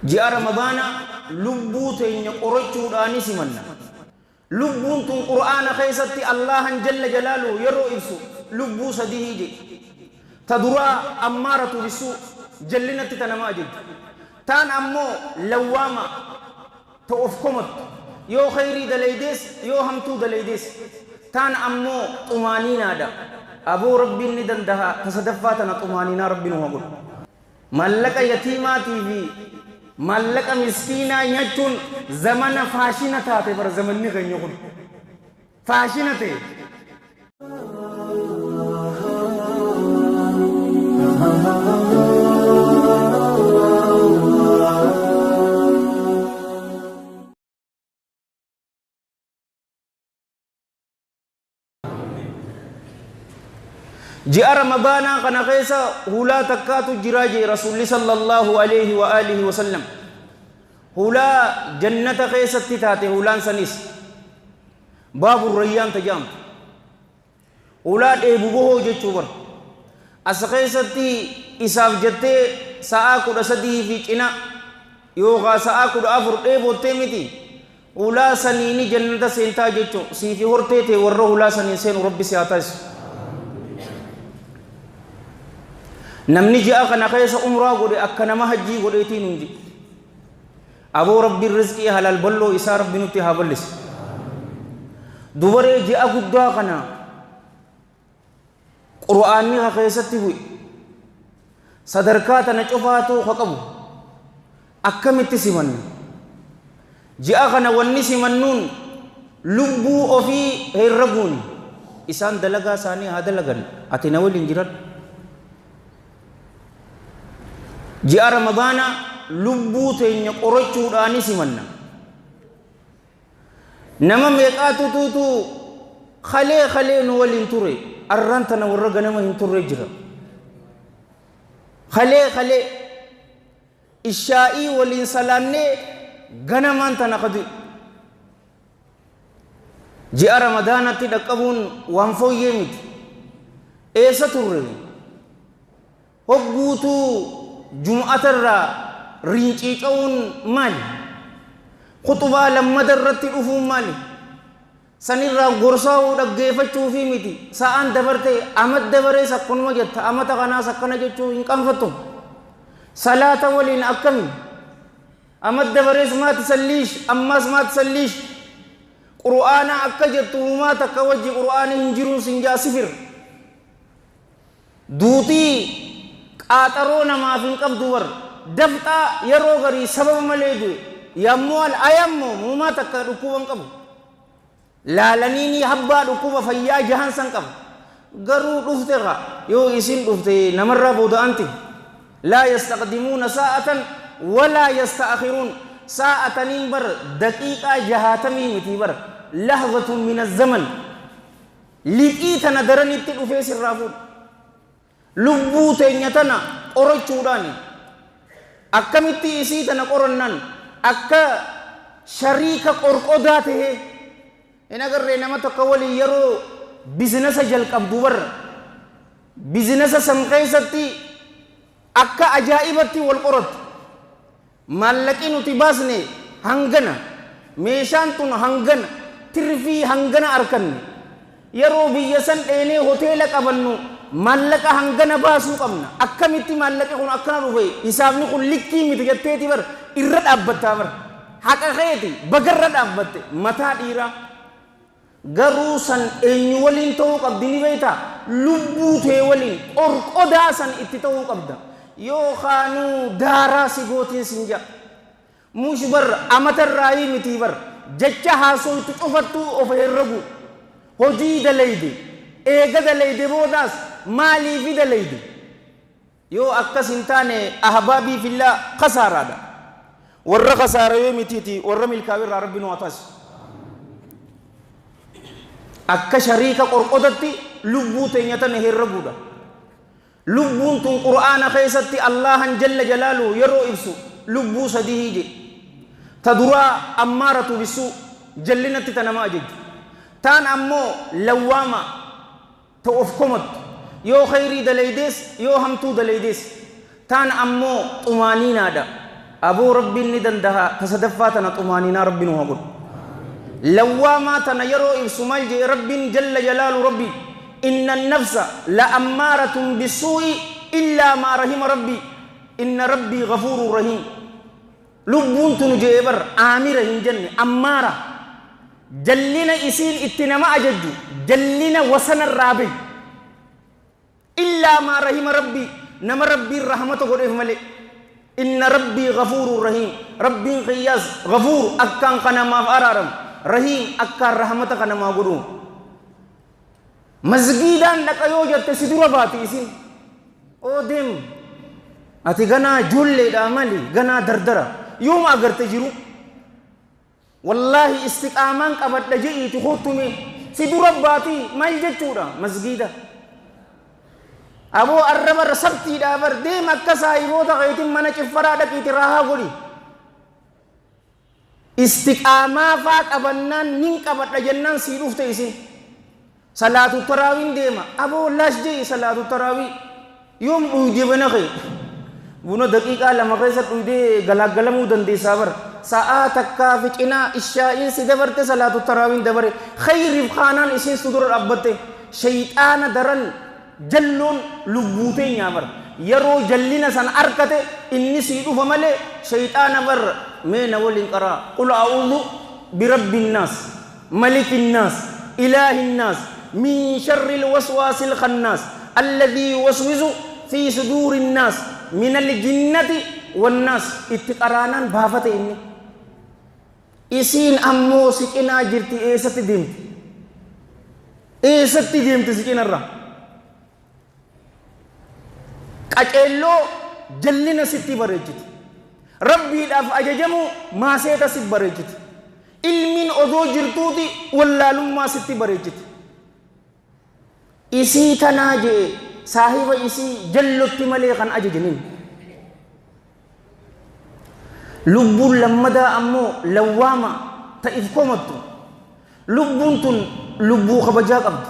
Ji'a Ramadaana lubbuu teenya qorachuudhaani simanna. Lubbuun tun Qur'aana keessatti Allahan jalla jalaaluhu yeroo ibsu lubbuu sadihii jedhe. Ta duraa ammaaratu bissuu, jallinatti ta nama ajajju. Taan ammoo lawwaama, ta of komattu. Yoo khayrii dalaydees yoo hamtuu dalaydees. Taan ammoo xumaaniinaadha. Aboo Rabbiin ni dandaha ta sadaffaa tana xumaaniinaa Rabbi nu haa godhu. Maallaqa yatiimaatii fi maallaqa miskiinaa nyachuun zamana faashina taate bar zamanni keenya kun. Faashina ta'e. Ji'a Ramadaanaa kana keessa hulaa takkaatu jiraa jee Rasuulli sallallahu alaihi wa alihi wa sallam. Hulaa jannata keessatti taate hulaan sanis baabu rayyaan tajaamtu. Hulaa dheebu bohoo jechuu bar. As keessatti isaaf jettee sa'aa 13 fi cina yookaan sa'aa 14 dheebottee miti. Hulaa saniini jannata seentaa jechuun siifi hortee tee warra hulaa saniin seenu Rabbi si haa taasisu. Namni ji'a kana keessa umraa godhe akka nama hajjii godheetii nuun jedhe. Aboo Rabbiin rizqii halaal bal'oo isaa Rabbi nutti haa bal'isu. Dubaree ji'a guddaa kana Qur'aanni ka keessatti bu'e sadarkaa tana cufaatuu ka qabu akkamitti simanna? Ji'a kana wanni simannuun lubbuu ofii herreguuni. Isaan dalagaa isaanii haa dalagan, ati na waliin jiradhu. Ji'a Ramadaana lubbuu teenya qorachuudhaani simanna. Nama meeqaatutuutu kalee kalee nu waliin ture, arraan tana warra ganama hin turre jira. Kalee kalee ishaa'ii waliin salaannee ganamaan tana ka du'e. Ji'a Ramadaanatti dhaqqabuun waan fooyyee miti. Eessa turre? Hogguutuu jum'ata irraa rinciica'uun maali? Khuxbaa lammada irratti dhufuun maali? Sanirraa gorsaa'uu dhaggeeffachuufii miti. Sa'aan dabarte amat dabarees akkanuma jetta. Amata kanaas akkana jechuu hin qaanfattu. Salaata waliin akkami? Amat dabarees maa tisalliish ammaas maa tisalliish. Qur'aana akka jettu humaa takka wajji qur'aani hin jiruun sin jaa sifir. Duuti qaaxaroo namaaf hin qabdu bar. Dafxaa yeroo garii sababa malee du'e. Yammoo al ayammoo muumaa takka dhukkuba hin qabu. Laalaniinii habbaa dhukkuba fayyaa jahan san qaba. Garuu dhufte kaa yoo isin dhufte namarraa booda anti. Laa yastaqdimuuna saa'atan walaa yasta'akhiruun. Saa'ataniin bar daqiiqaa jahaatamii miti bar. Lahzatun mina zaman. Liqii tana daran itti dhufee sirraa fuudha. Lubbuu teenya tana qorachuudhaani. Akkamitti isii tana qorannan akka shariika qorqodaa tahee hin agarree nama tokko waliin yeroo bizinasa jalqabdu barra. Bizinasa san keessatti akka ajaa'ibatti wal qorattu. Maallaqi nuti baasne hangana, meeshaan tun hangana, tirfii hangana arkanne. Yeroo biyya san dheenee hoteela qabannu maallaqa hangana baasuu qabna. Akkamitti maallaqi kun akkana dhufe, hisaabni kun likkii miti jetteeti bar irra dhaabbattaa bar. Haqa keeti baga irra dhaabbatte mataa dhiiraa. Garuu san eenyu waliin ta'uu qabdi ni beektaa? Lubbuu tee waliin qorqodaa san itti ta'uu qabda. Yookaanuu daaraa si gootiin sin ja'a. Mush bar amata irraayii mitii bar jecha haasoytu cufattuu of herreguu. Hojii dalayde eega dalayde boodaas maaliifi dalayde? Yoo akkas hin taane ahbaabii fillah kasaaraadha. Warra kasaarayee mitiiti warra milkaawe irraa Rabbi nu haa taasisu. Akka shariika qorqodatti lubbuu teenya tana herreguudha. Lubbuun tun Qur'aana keessatti Allahan jalla jalaaluhu yeroo ibsu lubbuu sadihii jedhe. Ta duraa ammaaratu bissuu, jallinatti ta nama ajajju. Taan ammoo lawwaama, ta of komattu, yoo khayrii dalaydees yoo hamtuu dalaydees. Taan ammoo xumaaniinaadha. Aboo Rabbiin ni dandaha ta sadaffaa tana xumaaninaa Rabbi nu haa godhu. Lawwaamaa tana yeroo ibsu maal jedhe Rabbiin jalla jalaalu Rabbi inna nafsa la ammaaratun bisuu'i illaa maa rahima Rabbi inna Rabbii ghafuurun rahiim. Lubbuun tunu jedhe bar aamira hin jenne ammaara jallina isiin itti nama ajajju jallina wasanarraa bahi. Illaa maa rahima Rabbii nama Rabbiin rahmata godheef malee. Inna Rabbii ghafuurun rahiim Rabbiin kiyyaas ghafuur akkaan ka namaaf araaramu rahiim akkaan rahmata ka namaa godhu. Masgiidaan dhaqa yoo jette si dura baati isin. Oo deem ati ganaa ijoolleedhaa mali ganaa dardara yooma agarte jiru. Wallaahi istiqaamaan qabadha je'iiti koottu mee si dura baati maal jechuudha masgiida. Aboo arra bara sabtiidhaa bar deem akka saahiboota keetiin mana ciffaraa dhaqiiti raahaa godhi. Istiqaamaa faa qabannaan nin qabadha jennaan sii dhufte isin. Salaatu taraawiin deema. Aboo laash je'i salaatu taraawii. Yoom dhuyde bana kee? Buna daqiiqaa 2 keessa dhuydee galaaggalamuu dandeessaa bar. Sa'aa takkaa fi cinaa ishaa'iin si dabarte salaatu taraawiin dabare. Khayriif kaanaan isiin si dura dhaabbatte. Shayxaana daran jalloon lubbuu teenyaa bar. Yeroo jallina san arkate inni sii dhufa malee shayxaana bar mee na waliin qaraa. Qul a'uudhu birabbin naas. ملك الناس إله الناس من شر الوسواس الخناس الذي يوسوس في صدور الناس من الجنة والناس اتقرانا بافت إني isiin ammoo si cinaa jirti eessatti deemti eessatti deemti si cinarra qaceelloo jallina sitti bareechiti Rabbiidhaaf ajajamuu maaseeta si bareechiti Ilmiin odoo jirtuuti wallaalummaa sitti bareechiti. Isii tanaa je'e saahiba isii jallotti malee kan ajajanin. Lubbuun lammadaa ammoo lawwaama ta if komattu. Lubbuun tun lubbuu kabajaa qabdi.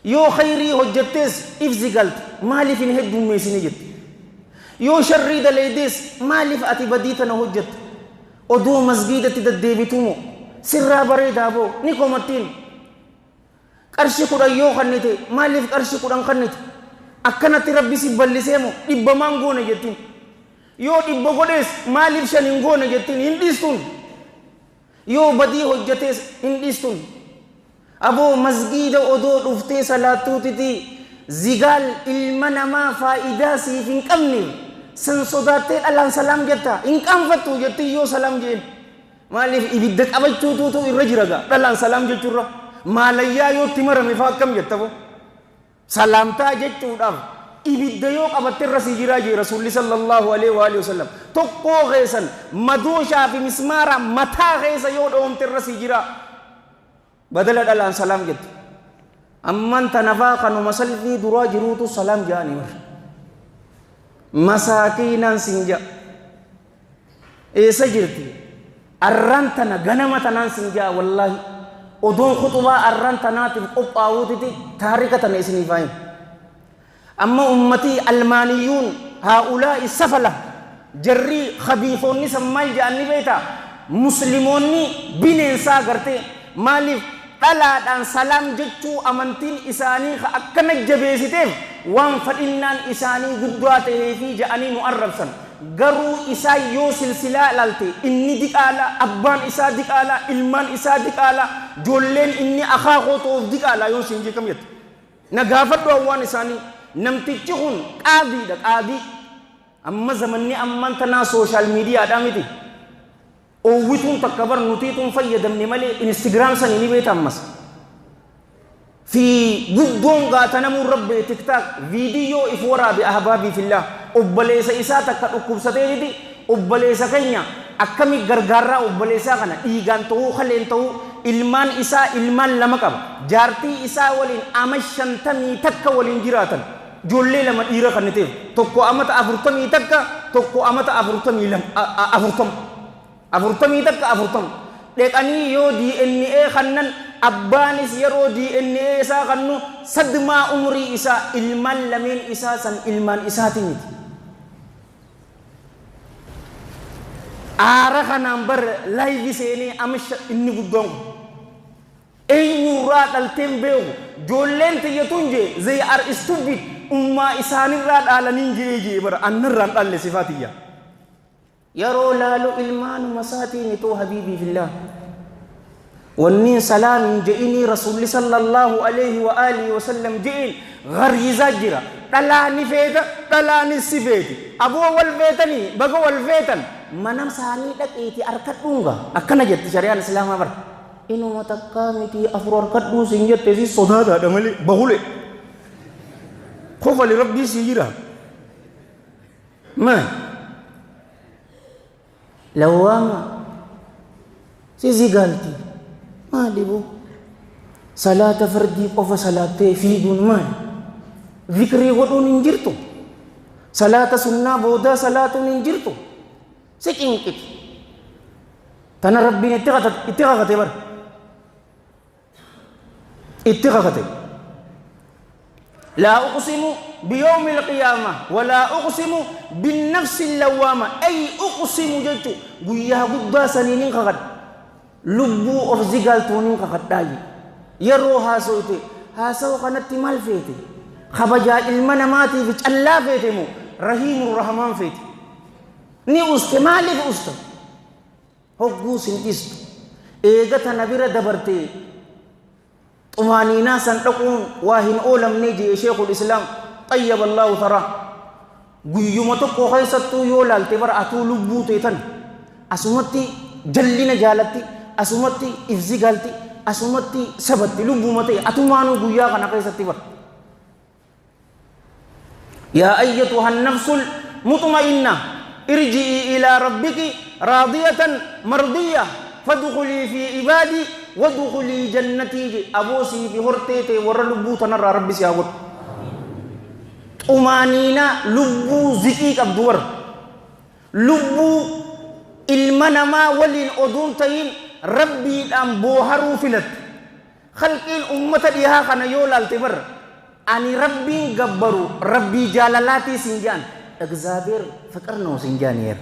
Yoo khayrii hojjattees if zigalta, maaliif hin heddummeessine jette. Yoo sharrii dalaydees maaliif ati badii tana hojjatta? Odoo masgiidatti daddeebituu moo? Sirraa bareedaa boo? Ni komattiin. Qarshi 10 yoo kannite maaliif qarshi 10 kannite? Akkanatti Rabbi si ballisee moo? Dhibba maan goone jettiin. Yoo dhibba godhees maaliif shan hin goone jettiin hin dhiistuun. Yoo badii hojjatees hin dhiistun. Aboo masgiida odoo dhuftee salaattuutiti zigaal ilma namaa faayidaa siif hin qabne san sodaattee dhalaan salaam jetta hin qaanfattu jettiin yoo salaam jeen. Maaliif ibidda qabachuutuutu irra jira gaa dhalaan salaam jechurra maalayyaa yoo itti marame faa akkam jetta boo. Salaamtaa jechuudhaaf ibidda yoo qabatte irra sii jiraa jee Rasuulli sallallaahu aleyhi wa alihi wasallam. Tokkoo keessan madooshaa fi mismaara mataa keessa yoo dhoomte irra sii jiraa. Badala dhalaan salaam jettu. Amman tana faa kanuma salfii duraa jiruutu salaam ja'anii bar. Masaakiinaan sin ja'a. Eessa jirti? Arraan tana ganama tanaan sin ja'a wallaahi. Odoon khuxubaa arraan tanaatiif qophaa'uutiti taarika tana isiniif haa himu. Amma ummatii almaaniyyuun haa'ulaa'i safala jarri khabiifoonni san maal ja'an ni beektaa? Muslimoonni bineensaa gartee maaliif dhalaadhaan salaam jechuu amantiin isaanii ka akkana jabeessiteef waan fadhinnaan isaanii guddaa taheefii ja'anii nu arrabsan. Garuu isaan yoo silsilaa ilaalte inni diqaala, abbaan isaa diqaala, ilmaan isaa diqaala, joolleen inni akaakoo ta'uuf diqaala yoon siin jee kam jetta? Na gaafadhu an waan isaanii. Namtichi kun qaadiidha qaadii. Amma zamanni ammaan tanaa sooshaal miidiyaadhaa miti. Oowwituun takka bar nutiitu hin fayyadamne malee instagram sanii ni beeta ammas. Fi guddoon gaatanamuun rabbe tiktaak viidiyyoo if waraabe ahbaabii fillah obboleessa isaa takka dhukkubsateetiti obboleessa keenya akkami gargaarraa obboleessaa kana dhiigaan ta'uu kaleen ta'uu ilmaan isaa ilmaan lama qaba jaartii isaa waliin ama 51 waliin jiraatan ijoollee lama dhiira kanniteef tokko amata 41 tokko amata 42 40 41 40 dheqanii yoo DNA kannan abbaanis yeroo DNA isaa kannu sadmaa umrii isaa ilmaan lameen isaa san ilmaan isaati miti. Aara kanaan bar laayivii seenee amisha inni guddaan kun. Eenyurraa dhalteen beeku joolleen tiyyatuun jee they are stupid ummaa isaanirraa dhaalaniin jee jee bara annarraan dhalle sifaa tiyya. Yeroo laalu ilmaanuma isaatiin itoo habiibii fillah. Wanniin salaamin je'inii rasuulli sallallahu alaihi wa alihi wa sallam je'in gariizaa jira. Dhalaa ni feeta, dhalaanis si feeti. Aboo wal feetanii baga wal feetan mana isaanii dhaqiitii harkadhuunga akkana jetti shari'aan islaamaa bara. Inuma takkaa miti afur harkadhuu siin jette si sodaataadha malee bahule. Kofali rabbii sii jira. Ma lawwaama si zigaalti maali boo salaata fardii qofa salaattee fiiguun maali? Zikrii godhuun hin jirtu. Salaata sunnaa boodaa salaatuun hin jirtu. Si cinqiti. Tana rabbiin itti kakate bara. Itti kakate. لا أقسم بيوم القيامة ولا أقسم بالنفس اللوامة أي أقسم جلت قيا قد سنين قد لبو أف زغالتونين قد داي يرو هاسوتي هاسو قنت مال فيتي خبجا المنا ماتي في الله فيتي مو رحيم الرحمن فيتي ني أست مالك أست هقو سنتست إيغا نبيرة دبرتي طمانينة سنتقون واهن أولم نيجي شيخ الإسلام طيب الله ثراه قيوم تقو خيستو يولال تبر أتو لبو تيتن أسمتي جلنا جالتي أسمتي إفزي قالتي أسمتي سبتي لبو متي أتو مانو قيا غنا خيستي بر يا أيتها النفس المطمئنة ارجعي إلى ربك راضية مرضية فادخلي في عبادي وادخلي جنتي أبوسي في هرتيتي ور لبو تنرى ربي سياغوت أمانينا لبو زكيك أبدور لبو المنما ولين أدون تين ربي الأم بوهرو فلت خلقين أمة إيها خنا يولا التبر أني ربي قبرو ربي جالالاتي سنجان أكزابير فكرنو سنجانير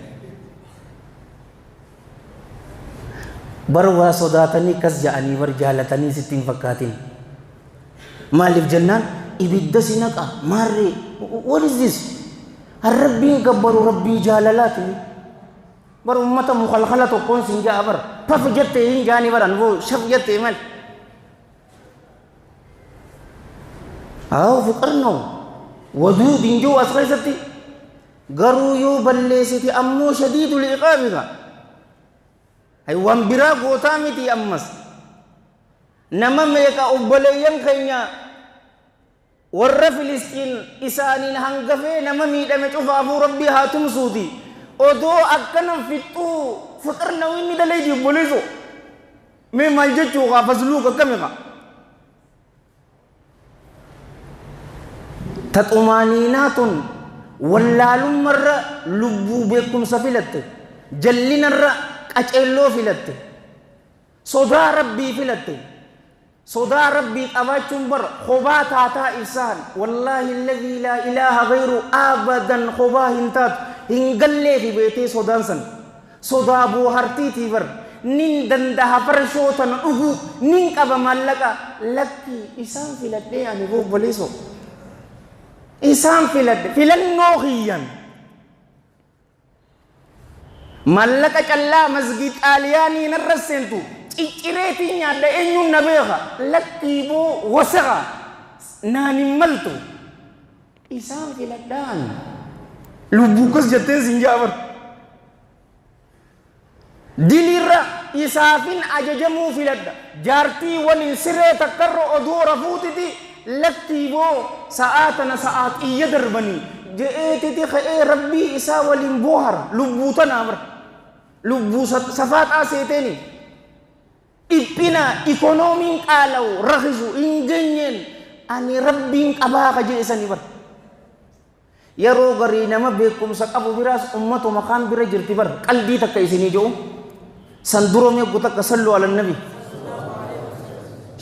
بروا صداتني كز جاني ور جالتني ستين فكاتين مالف جنان إبدا سينك ماري what is this الربي قبرو ربي جالالاتي بر أمة مخلخلة تكون سنجا بر طف جتين جاني بر أنبو شف جتين مال أو فكرنو ودود إنجو أسرع قرو يو بلسيتي أمو شديد العقاب Haywan biraa gootaa miti ammas nama meeqa obboleeyyan keenya warra Filistiin isaaniin hangafee nama miidhame cufaafuu rabbii haa tumsuuti odoo akkanan fixxuu fiqirna inni daleeti obboleeso mee maal jechuu kaa fasluuka akkami kaa ta xumaaniinaa tun wallaalummarra lubbuu beekumsa filatte jallinarra qaceelloo filatte sodaa rabbii filatte sodaa rabbii qabaachuun bar kophaa taataa ibsaan wallaahi alladhii laa ilaaha gayru abadan kophaa hin taatu hin galleefi beetee sodaan san sodaa boohartiitii bar nin dandaha farshoo tana dhuguu nin qaba maallaqa lakkii isaan filadhee ani obboleessoo isaan filadhe filannoo kiyyan mallaqa callaa masgid xaaliyaanii narra seentu ciccireetiin nyaadha eenyuun na beeka lakkii boo wasaqa naan hin maltu isaan filadhaan lubbuu kas jetteen siin jaabar dilirra isaafin ajajamuu filadha jaartii waliin siree takkarra odoo rafuutiti lakkii boo sa'aa tana sa'aa xiyya darbanii je'eetiti ka'ee rabbii isaa waliin boohara lubbuu tanaa bara lubbuu safaaxaa seeteeni dhiphina ikonoomiin qaalawu rakisu hin geenyeen ani rabbiin qabaa ka je'esanii bara yeroo garii nama beekumsa qabu biraas ummatuma kaan bira jirti bara qalbii takka isinii jedhu san dura meequ takka sallu ala nabi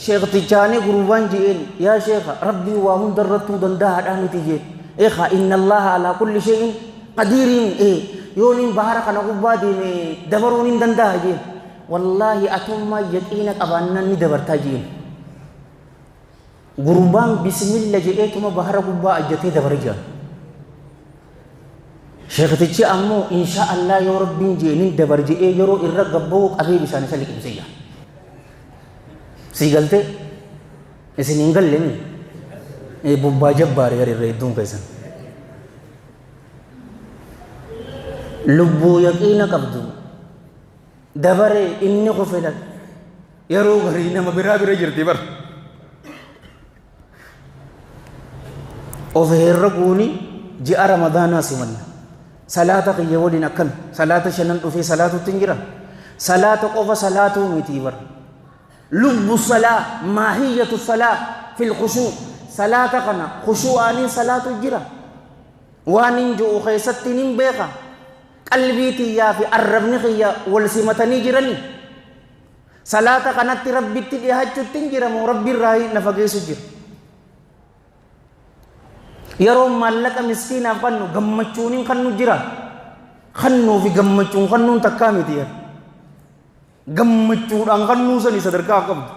sheektichaanii gurbaan je'een yaa sheeka rabbii waa hundarrattuu danda'aadhaa miti jeen إخا إن الله على كل شيء Qadiiriin yooniin bahara kana gubbaa deeme dabaruun hin danda'a jeen. Wallaahi atummaa yaqiina qabaannaan ni dabartaa jeen. Gurbaan bismilla jedheetuma bahara gubbaa ajjatee dabare jaan. Sheektichi ammoo insha Allah yoo rabbiin jee nin dabar jedhee yeroo irra gabba'u qabee bishaan isa liqimsee jaan. Sii galtee? Isin hin galle mi? Bobbaa jabbaare gara irra hedduun keessan. Lubbuu yaqiina qabdu dabaree inni kufe lal yeroo garii nama biraa bira jirti bar. Of herreguuni ji'a Ramadaanaa simanna. Salaata kiyya waliin akkami? Salaata shanan dhufee salaatutti hin jira. Salaata qofa salaatuu miti bar. Lubbu salaa, maahiyyatu salaa fil khushuu. Salaata kana khushuu'aanin salaatu jira. Waan hin ji'u keessatti nin beeka. Qalbii tiyyaa fi arrabni kiyya wal simatanii jirani. Salaata kanatti Rabbitti dhihaachutti hin jira moo Rabbi irraa na fageessu jira. Yeroo maallaqa miskiinaaf kannu gammachuuniin kannu jira. Kannuu fi gammachuun kannuun takkaa miti yaa. Gammachuudhaan kannuu sani sadarkaa qabdu.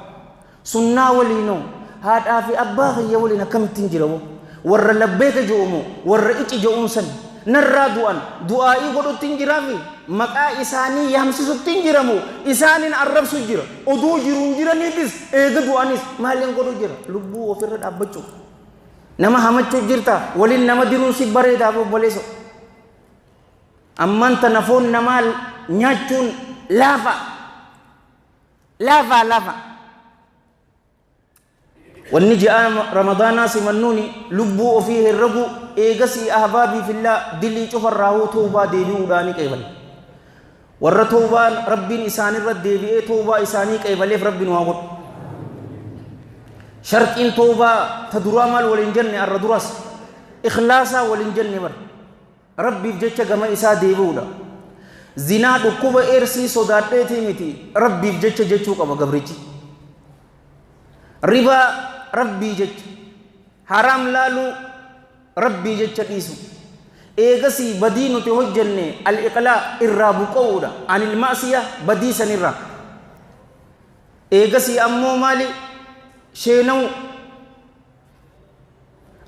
Sunnaa waliinoo haadhaa fi abbaa kiyya waliin akkamittiin jira woo. Warra labbeeka je'u moo warra ici je'uun sani. Narraa du'an du'aa'ii godhutti hin jiraafi maqaa isaanii yaamsisutti hin jira moo isaaniin arrabsu jira. Odoo jiruun jiraniitis eega du'anis maaliin godhu jira. Lubbuu ofirra dhaabbachuu. Nama hamachuu jirta waliin nama diruun si bareedaa obboleesso. Ammaan tana foon namaa nyaachuun laafa. Laafa laafa. Wanni ji'a Ramadaanaa simannuuni lubbuu ofii herreguu eegasii ahbaabii fillaa dilii cufarraahuu tawbaa deebi'uudhaani qeebale. Warra tawbaan Rabbiin isaanirra deebi'ee tawbaa isaanii qeebaleef Rabbi nu haa godhu. Sharxiin tawbaa ta duraa maal waliin jenne arra duraas ikhlaasaa waliin jenne bar. Rabbiif jecha gama isaa deebi'uudha. Zinaa dhukkuba eersii sodaadheetii miti Rabbiif jecha jechuu qaba gabrichi. Ribaa Rabbii jecha. Haraam laaluu Rabbii jecha dhiisu. Eegasii badii nuti hojjenne al-iqlaa irraa buqqa'uudha. Anil ma'siya badii sanirraa. Eegasii ammoo maali? Sheena'uu.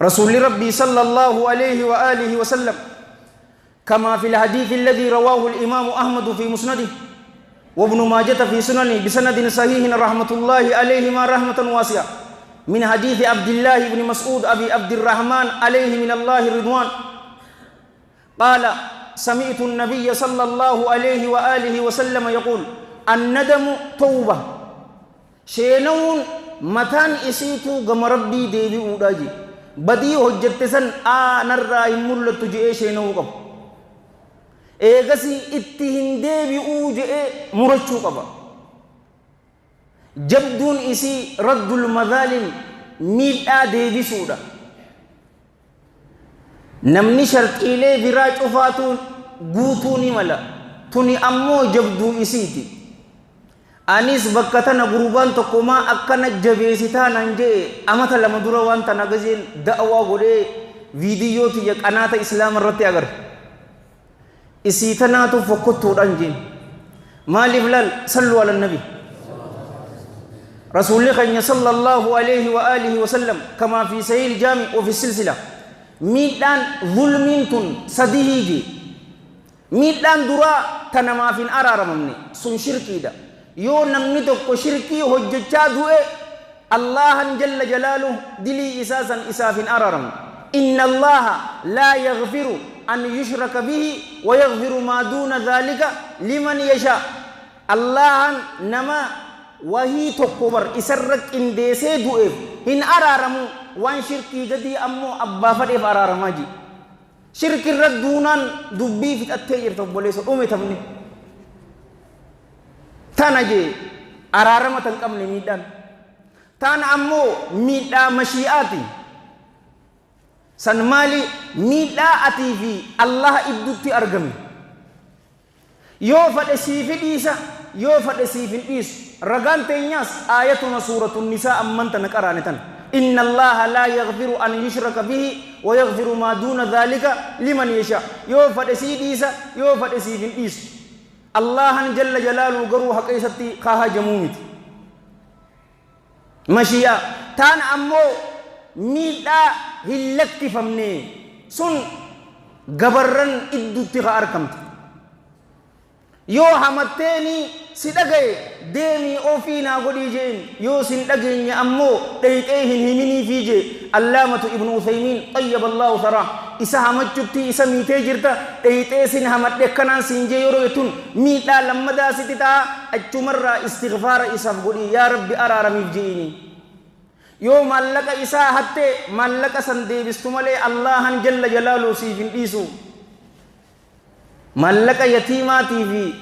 رسول ربي صلى الله عليه وآله وسلم كما في الحديث الذي رواه الإمام أحمد في مسنده وابن ماجة في سننه بسند صحيح رحمة الله عليهما رحمة واسعة من حديث عبد الله بن مسعود أبي عبد الرحمن عليه من الله الرضوان قال سمعت النبي صلى الله عليه وآله وسلم يقول الندم توبة Sheenawuun mataan isiituu gama Rabbii deebi'uudha je'e. Badii hojjatte san aa narraa hin mul'attu je'ee sheenawuu qaba. Eegasii itti hin deebi'uu je'ee murachuu qaba. Jabduun isii raddul madaalim miidhaa deebisuudha. Namni sharxiilee biraa cufaatuu guutuu ni mala. Tuni ammoo jabduu isiiti. Anis bakka tana gurbaan tokko maa akkana jabeesitaa naan je'e amata lama dura waan tana gazeen da'waa godhee viidiyyoo tiyya qanaata islaama irratti agare. Isii tanaatu fokkottuudhaan jeen. Maaliif laal sallu ala nabi. Rasuulli keenya sallallahu alayhi wa alihi wa sallam kamaa fi sahih jaami wa fi silsila miidhaan zulmiin tun sadihii jee. Miidhaan duraa ta namaaf hin araaramamne sun shirkiidha. Yoo namni tokko shirkii hojjachaa du'e Allaahan jalla jalaaluh dilii isaa san isaaf hin araaramu. Inna Allaaha laa yaghfiru an yushraka bihi wa yaghfiru maa duuna dhaalika liman yashaa. Allaahan nama wahii tokko bar isarra qindeesee du'eef hin araaramu, waan shirkii gadii ammoo abbaa fadheef araaramaa je'e. Shirki irra duunaan dubbii fixattee jirta obboleessa dhume taphni. Tana jee araarama tan qabne miidhaan. Taan ammoo miidhaa mashii'aati. San maali miidhaa atii fi Allah iddutti argame. Yoo fadhe siifi dhiisa, yoo fadhe siif hin dhiisu. Ragaan teenyaas aayatuma suuratu Nisaa amman tana qaraane tana. Inna Allaaha laa yaghfiru an yushraka bihi ويغفر ما دون ذلك لمن يشاء. يو فدسي ديسا يو فدسي فين ديس. الله جل جلاله غرو حقيستي خاها جمومت مشيا تان أمو ميدا هلك فمني سن غبرن إدو تغا أركمت. يو همتني سيدغي ديمي أوفينا غدي جين يو سندغي أمو ديتهن همني فيجي. علامة ابن عثيمين طيب الله ثراه إسا همتشتي إسا ميتي جرتا ديته سن همت دكنان سنجي يورو يتون ميتا لما دا ستتا أجمر استغفار إسا غدي يا ربي أرارمي جيني. يو مالك إسا حتى مالك سندي بستمالي الله جل جلاله سيفين إيسو. مالك يتيماتي في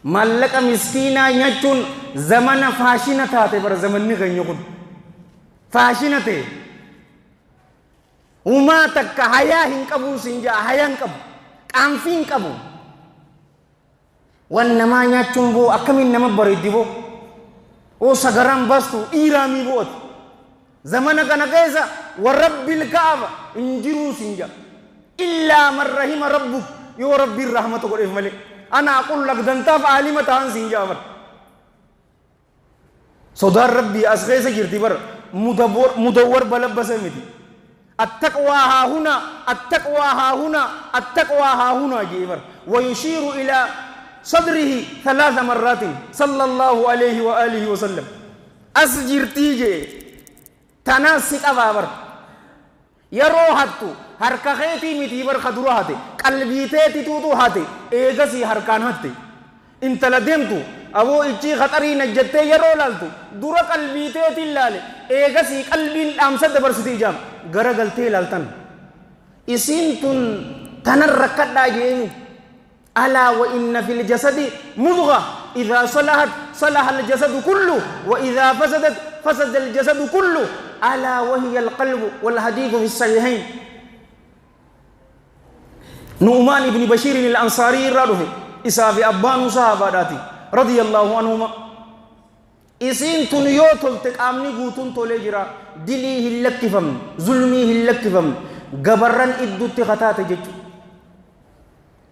مالك مسكينة نيتون زمن فاشنة تاتي بر زمن نغن يكون فاشنة وما تك حياة هنكبو سنجا حياة هنكبو كامفين كبو وانما نيتون بو أكمل نما بريدي بو أو سغرام باستو إيرامي بوت زمن كان كيسا ورب الكعبة انجرو سنجا إلا من رحم ربك. يو ربي الرحمة قل إفمالي أنا أقول لك دنتا فعالمة تهان سنجا بر صدار ربي أسغيسة جرتي بر مدور بلبس متي. التقوى ها هنا التقوى ها هنا التقوى ها هنا جيبر. ويشير إلى صدره 3 مرات صلى الله عليه وآله وسلم. أسجرتي جي تناسك أبابر يروحتو harka keetii miti bar khadura hate qalbii teeti tuutu hate eegasii harkaan hatte intala deemtu aboo ichii khaxarii najjattee yeroo laaltu dura qalbii teetiin laale eegasii qalbiin dhaamsa dabarsite ijaam gara galtee laaltan isiin tun tanan rakkadhaa jeeni. ألا وإن في الجسد مضغة إذا صلحت صلح الجسد كله وإذا فسدت فسد الجسد كله ألا وهي القلب. والحديث في الصحيحين. نعمان بن بشير الأنصاري رضي إسافي أبان صحاباتي رضي الله عنهما. إسين تنيوتل تقامني قوتون تولي جرا دلي هلك فم ظلمي هلك فم غبرن إدو تغتات جج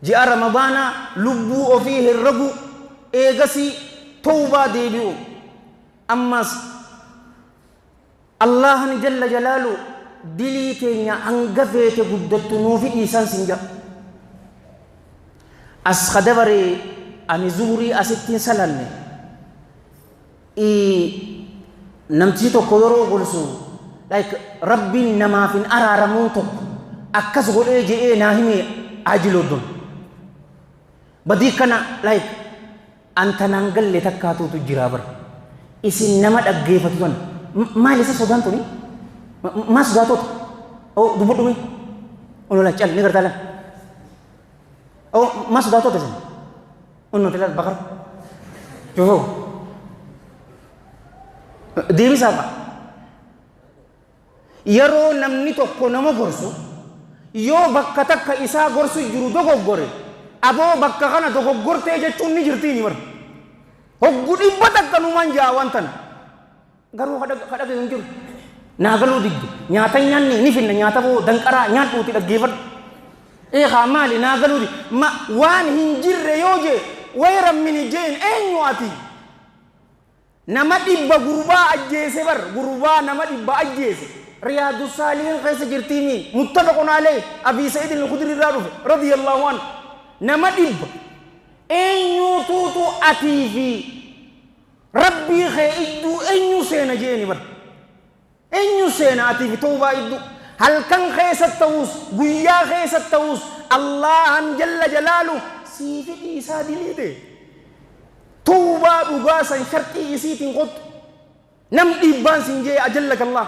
جاء رمضان لبو فيه الربو إيغسي توبة ديبيو. أما الله جل جلاله دلي تينيا أنغفيت قدت نوفي إيسان سنجا as khadabare ani zuhuri asittiin salanne namti tokko yeroo golsu like rabbiin namaaf hin araaramuu tokko akkas godhee je'ee naa hime ajiloodun badii kana like antanaan galle takkaatuutu jira bara isin nama dhaggeeffatu tan maal isa sodaan tuni maa sodaatota oo dubbadhume olola cal ni gartaa lan أو ما صداتو تزن أنه تلات بقر شوفوا ديمي سابا يرو نمني توكو نمو غرسو يو بكا تكا إسا غرسو جرو دوغو غوري أبو بكا غانا دوغو غورتي جتشون نجرتيني مر هقو إبا تكا نمان جاوانتن غرو خدق ينجر ناغلو ديد نياتا نياني نفن نياتا بو دنكرا نياتو تلقيفر إيه خامالي ناقلوا دي ما وان هنجر يوجي ويرم من جين أين يواتي نما دبا غربا أجيسي بر غربا نما دبا أجيسي رياض الصالحين قيس جرتيمي متفق عليه أبي سعيد الخدري رضي الله عنه نما دبا أين يوتوتو أتي في ربي خي إدو أين يسينا جيني بر أين يسينا أتي في توبة إدو هل كان خيس التوس قيا خيس التوس الله جل جلاله سيفي إيسا دليده توبة بغاسا شرطي إيسيتين قط نم إبان سنجي أجلك الله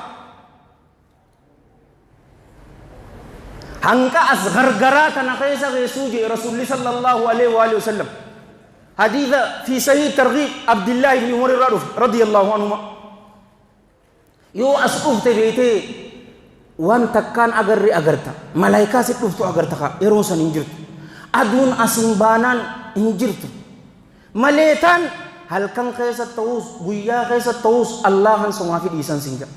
هنك أصغر قراتنا خيس غيسوجي رسول الله صلى الله عليه وآله وسلم حديث في صحيح ترغيب عبد الله بن عمر رضي الله عنهما يو أسقف تبيتي وان تكان أجري أجرتا ملايكة ستفتو أجرتها إيروسان إنجرت أدون أسنبانان إنجرت مليتان هل كان خيس التوس ويا خيس التوس الله سما في إيسان سنجا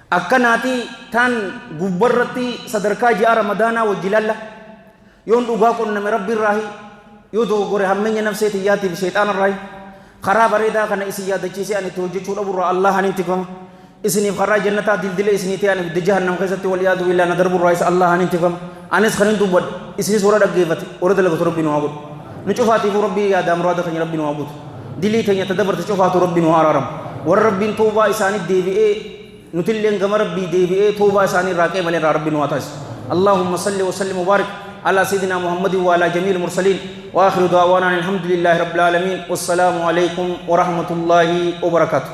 Akkanaati taan gubbarratti sadarkaa ji'a Ramadaanaa wajji lalla. Yoon dhugaa qunname Rabbi irraahi, yoo dogoggore hammeenya nafsee tiyyaatiif sheexaana irraahi. Karaa bareedaa kana isin yaadachiisee ani itti hojjechuu dhaburraa Allaahaan hin tikfama. Isiniif karaa jannataa dildila isinii ta'e ani ibidda jahannam keessatti wal iyaadu billaa na darburraa isa Allaahaan hin tikfama. Anis kan hin dubbadhe isinis warra dhaggeeffate warra dalagatu Rabbi nu haa godhu. Nu cufaatiifuu Rabbi yaadaa muraada keenya Rabbi nu haa guutu. Dilii teenya ta dabarte cufaatu Rabbi nu haa araaramu. Warra Rabbiin tawbaa isaanii deebi'ee nutilleen gama Rabbii deebi'ee tawbaa isaanii irraa qeebale irraa Rabbi nu haa taasisu. Allahumma salli wa sallim wa barik ala sayyidina Muhammadin wa ala jamiil mursaliin wa akhiru da'waana alhamdulillahi rabbil aalamiin wassalaamu alaykum wa rahmatullahi wa barakaatuh.